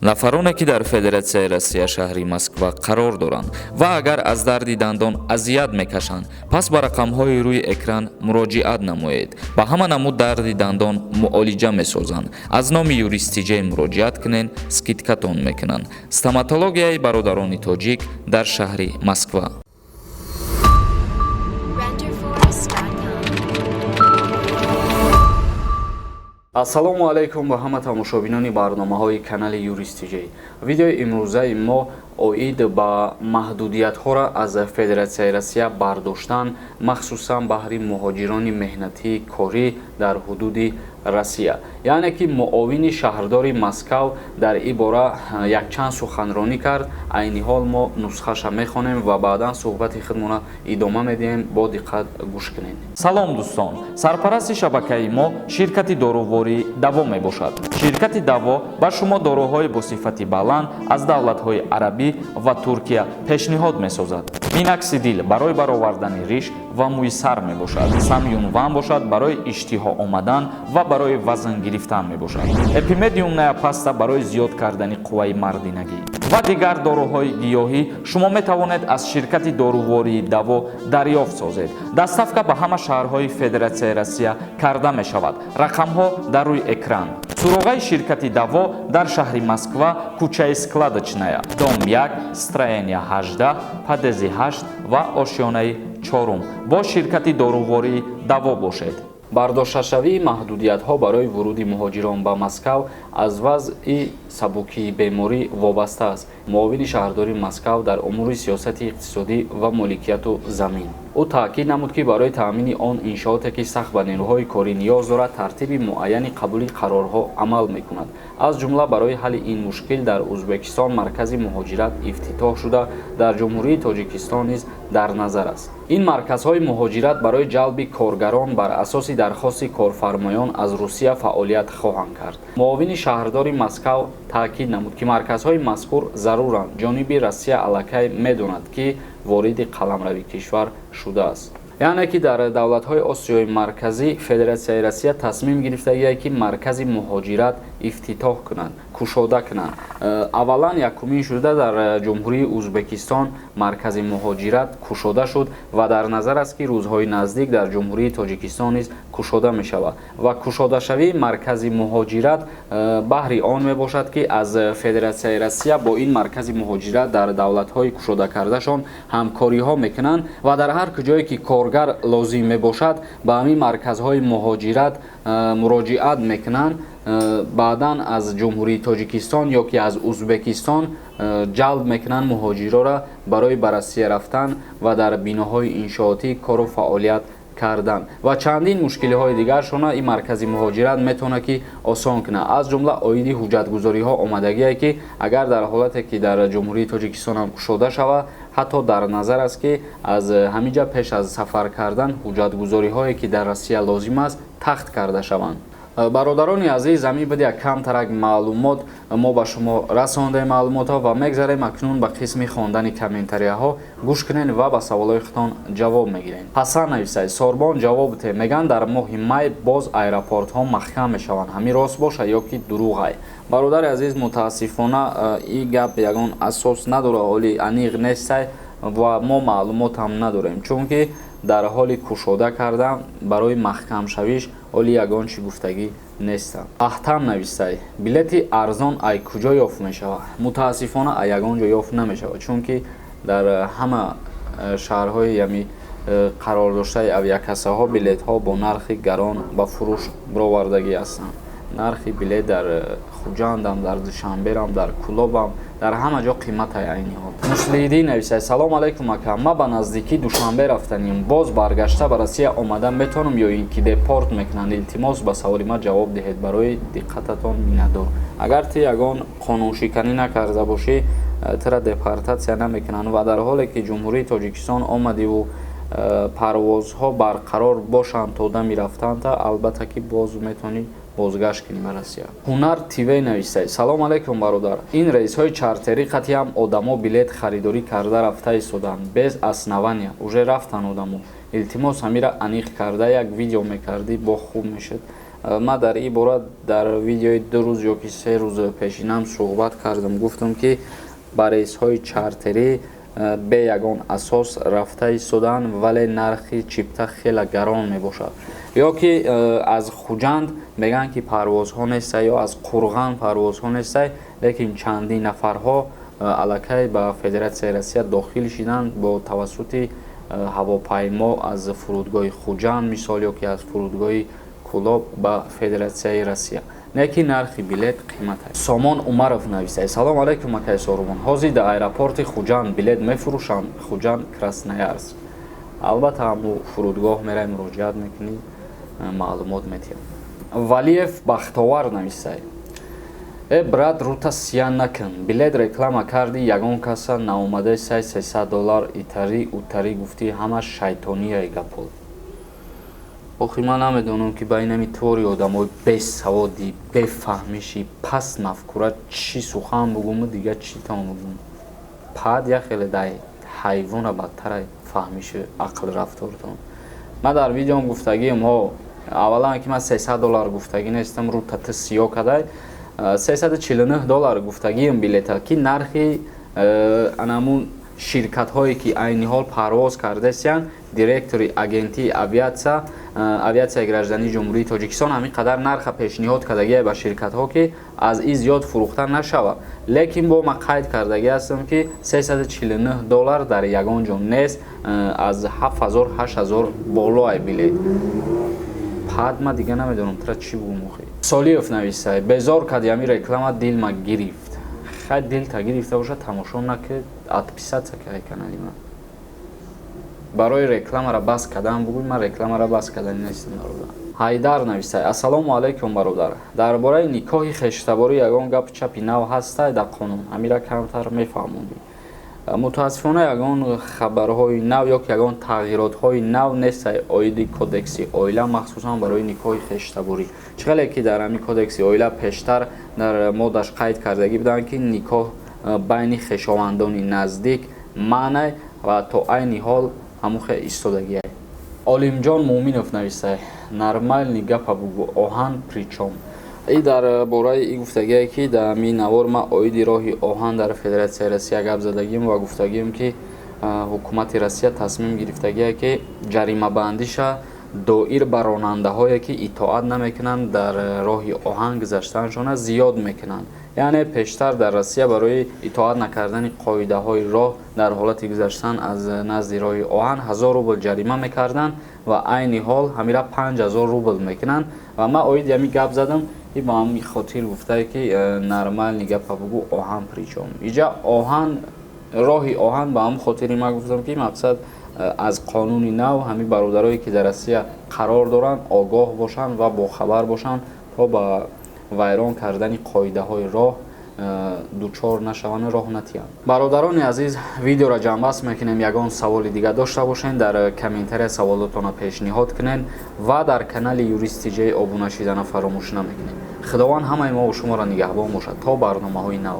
Нафароне, ки дар Федератсияи Россия, шаҳри Москва қарор доранд ва агар аз дарди дандон азият мекашанд, пас ба рақамҳои рӯи экран муроҷиат намоед. Ба ҳама намуд дарди дандон муолиҷа месозанд. Аз номи Юристиҷей муроҷиат кунед, скидка тон мекунанд. Стоматологияи бародарони тоҷик дар шаҳри Москва. Renderforest.com. Ассалому алайкум ба ҳама тамошобинони барномаҳои канали Юристиҷей. Видеои имрӯзаи мо оид ба маҳдудиятҳоро аз Федератсияи Россия бардоштан, махсусан баҳри муҳоҷирони меҳнатии корӣ дар ҳудуди Россия. Яъне ки муовини шаҳрдори Москав дар ин бора якчанд суханронӣ кард. Айни ҳол мо нусхаша мехонем ва баъдан суҳбати худмона идома медиҳем. Бо диққат гӯш кунед. Салом, дӯстон! Сарпарасти шабакаи мо ширкати дорувории Даво мебошад. Ширкати Даво ба шумо доруҳои бо сифати баланд аз давлатҳои арабӣ ва Туркия пешниҳод месозад. Миноксидил барои баровардани риш ва мӯи сар мебошад. Самюнван бошад, барои иштиҳо омадан ва барои вазн гирифтан мебошад. Эпимедиумная паста барои зиёд кардани қувваи мардинагӣ ва дигар доруҳои гиёҳӣ шумо метавонед аз ширкати дорувории Даво дарёфт созед. Доставка ба ҳама шаҳрҳои Федератсияи Россия карда мешавад. Рақамҳо дар рӯи экран. Суроғаи ширкати Даво дар шаҳри Москва, кӯчаи Складочная, дом 1, строение 18, подъезд и 8 ва ошёнаи чорум. Бо ширкати дорувории Даво бошед. Бардошташавии маҳдудиятҳо барои вуруди муҳоҷирон ба Москав аз вазъи сабукии беморӣ вобаста аст. Муовини шаҳрдори Москав дар умури сиёсати иқтисодӣ ва моликияту замин. Ӯ таъкид намуд, ки барои таъмини он иншооте, ки сахт ба нерӯҳои корӣ ниёз дорад, тартиби муайяни қабули қарорҳо амал мекунад. Аз ҷумла барои ҳалли ин мушкил дар Ӯзбекистон маркази муҳоҷират ифтитоҳ шуда, дар Ҷумҳурии Тоҷикистон низ дар назар аст. Ин марказҳои муҳоҷират барои ҷалби коргарон бар асоси дархости корфармоён аз Русия фаъолият хоҳанд кард. Муовини шаҳрдори Москав таъкид намуд, ки марказҳои мазкур заруранд. Ҷониби Россия аллакай медонад, ки вориди қаламрави кишвар шудааст. Яъне ки дар давлатҳои Осиёи Марказӣ Федератсияи Россия тасмим гирифтагие, ки маркази муҳоҷират ифтитоҳ кунанд, кушода кунанд. Аввалан, якумин шуда дар Ҷумҳурии Ӯзбекистон маркази муҳоҷират кушода шуд ва дар назар аст, ки рӯзҳои наздик дар Ҷумҳурии Тоҷикистон низ кушода мешавад. Ва кушодашавии маркази муҳоҷират баҳри он мебошад, ки аз Федератсияи Россия бо ин маркази муҳоҷират дар давлатҳои кушодакардашон ҳамкориҳо мекунанд ва дар ҳар куҷое ки коргар лозим мебошад, ба ҳамин марказҳои муҳоҷират муроҷиат мекунанд. Баъдан аз Ҷумҳурии Тоҷикистон ё ки аз Ӯзбекистон ҷалб мекунанд муҳоҷирора барои ба Россия рафтан ва дар биноҳои иншоотӣ кору фаъолият кардан ва чандин мушкилиҳои дигаршона ин маркази муҳоҷират метавонад, ки осон кунад. Аз ҷумла оиди ҳуҷҷатгузориҳо омадагие, ки агар дар ҳолате ки дар Ҷумҳурии Тоҷикистон ҳам кушода шавад, ҳатто дар назар аст, ки аз ҳамин ҷа пеш аз сафар кардан ҳуҷҷатгузориҳое, ки дар Россия лозим аст, тахт карда шаванд. Бародарони азиз, ҳамин буд як камтарак маълумот мо ба шумо расондем маълумотҳо ва мегзарем акнун ба қисми хондани комментарияҳо. Гӯш кунед ва ба саволҳои худтон ҷавоб мегирем. Ҳасан нависад: «Сорбон, ҷавоб те, мегӯянд, дар моҳи май боз аэропортҳо маҳкам мешаванд. Ҳамин рост бошад ё ки дурӯғай?» Бародари азиз, мутаассифона, ин гап ягон асос надорад, ҳоли аниқ нестай ва мо маълумотам надорем, чунки дар ҳоли кушода кардан барои маҳкамшавиш ҳоли ягон чӣ гуфтагӣ нестам. Аҳтам навистай: «Билети арзон ай куҷо ёфт мешавад?» Мутаассифона, ай ягон ҷо ёфт намешавад, чунки дар ҳама шаҳрҳои ями қарор доштаи авиакассаҳо билетҳо бо нархи гарон ба фурӯш баровардагӣ ҳастанд. Нархи билет дар Хуҷандам, дар Душанберам, дар Кӯлобам, дар ҳама ҷо қиматай айни ҳол. Муслиҳиддин нависад: «Салом алайкум, ака. Ма ба наздикӣ Душанбе рафтаним. Боз баргашта ба Россия омада метавонам ё ин ки депорт мекунанд? Илтимос, ба саволи ма ҷавоб диҳед. Барои диққататон миннатдор». Агар ту ягон қонуншиканӣ накарда бошӣ, тура депортатсия намекунанд ва дар ҳоле ки Ҷумҳурии Тоҷикистон омадиву парвозҳо барқарор бошанд то дами рафтанта, албатта ки боз метавонӣ бозгашт кунӣ ба Россия. Ҳунар ТВ нависад: «Салом алайкум, бародар. Ин рейсҳои чартерӣ қатъиам одамо билет харидорӣ карда рафта истоданд без основания. Уже рафтан одамо. Илтимос, ҳамира аниқ карда як видео мекардӣ, бо хуб мешуд». Ман дар ин бора дар видеои 2 рӯз ё ки 3 рӯз пешинам суҳбат кардам, гуфтам, ки ба рейсҳои чартерӣ бе ягон асос рафта истоданд, вале нархи чипта хеле гарон мебошад. Ё ки аз Хуҷанд мегӯянд, ки парвозҳо нестай, ё аз Қурған парвозҳо нестай, лекин чандин нафарҳо аллакай ба Федератсияи Россия дохил шиданд бо тавассути ҳавопаймо аз фурудгоҳи Хуҷанд, мисол, ё ки аз фурудгоҳи Кӯлоб ба Федератсияи Россия, не ки нархи билет қимат аст. Сомон Умаров нависад: «Салом алайкум, акай Сорумон, ҳозир дар аэропорти Хуҷанд билет мефурӯшанд, Хуҷанд Красноярск?» Албатта, ҳаму фурудгоҳ мерай, муроҷиат мекунӣ, маълумот метиҳам. Валиев Бахтовар нависад: «Э брат, рута сия накун, билет реклама кардӣ, ягон каса наомадаи сай, 300 доллар итарӣ утарӣ гуфтӣ, ҳама шайтонияи гапол». Охи, ман намедонам, ки ба инами твори одамои бесаводи, бефаҳмиши, паст мафкура чӣ сухан бугуму дига чӣ тамом бугум. Пад як хеле дай ҳайвона бадтара фаҳмиши, ақл, рафтортон. Ман дар видеом гуфтагиам ҳо, аввалан, ки ман 300 доллар гуфтагӣ нестам, рута ты сиё кадай. 349 доллар гуфтагиам билета, ки нархи анамун ширкатҳое, ки айни ҳол парвоз кардасиянд. Директори агентии авиатсияи граждании Ҷумҳурии Тоҷикистон ҳамин қадар нарха пешниҳод кардагия ба ширкатҳо, ки аз ин зиёд фурӯхта нашавад. Лекин бо ман қайд кардагӣ ҳастам, ки 349 доллар дар ягон ҷо нест, аз 7000, 8000 болоай билет. Пад, ма дига намедонам тра чӣ бугум. Охи, Солиев нависай: «Безор кади ҳами реклама, дилма гирифт». Хай, дилта гирифта боша, тамошо наки, отписаться кай канали ман. Барои рекламара бас кардан бугӯй, ман рекламара бас кардани нестам, бародар. Ҳайдар нависай: «Ассалому алайкум, бародар, дар бораи никоҳи хештаборӣ ягон гап чапи нав ҳастай дар қонун? Ҳамира камтар мефаҳмондӣ». Мутаассифона, ягон хабарҳои нав ё ки ягон тағйиротҳои нав нестай оиди кодекси оила, махсусан барои никоҳи хештаборӣ. Чӣ хеле ки дар ҳамин кодекси оила пештар дар моддаш қайд кардагӣ буданд, ки никоҳ байни хешовандони наздик манъ, ва то айни ҳол ҳамун хел истодагиай. Олимҷон Муъминов нависай: «Нормальный гапа бугӯ, оҳан причём?» И дар бораи и гуфтагие, ки дар ҳамин навор ман оиди роҳи оҳан дар Федератсияи Россия гап задагим ва гуфтагием, ки ҳукумати Россия тасмим гирифтагие, ки ҷаримабандиша доир ба ронандаҳое, ки итоат намекунанд, дар роҳи оҳан гузаштаншона зиёд мекунанд. Яъне пештар дар Россия барои итоат накардани қоидаҳои роҳ дар ҳолати гузаштан аз назди роҳи оҳан 1000 рубл ҷарима мекарданд ва айни ҳол ҳамира 5000 рубл мекунанд. Ва ман оиди ҳамин гап задам, и ба ҳамин хотир гуфтае, ки «Нормальный гапа бугӯ, оҳан причём?» Иҷа оҳан, роҳи оҳан, ба ҳамин хотири ман гуфтам, ки мақсад аз қонуни нав ҳамин бародарое, ки дар Россия қарор доранд, огоҳ бошанд ва бохабар бошанд, то ба вайрон кардани қоидаҳои роҳ дучор нашаванд, роҳ натиҳанд. Бародарони азиз, видеоро ҷамъбаст мекунем. Ягон саволи дига дошта бошед, дар комментария саволотонро пешниҳод кунед ва дар канали Юрист Тиҷей обуна шидана фаромӯш намекунед. Худованд ҳамаи мо шуморо нигаҳбон бошад то барномаҳои нав.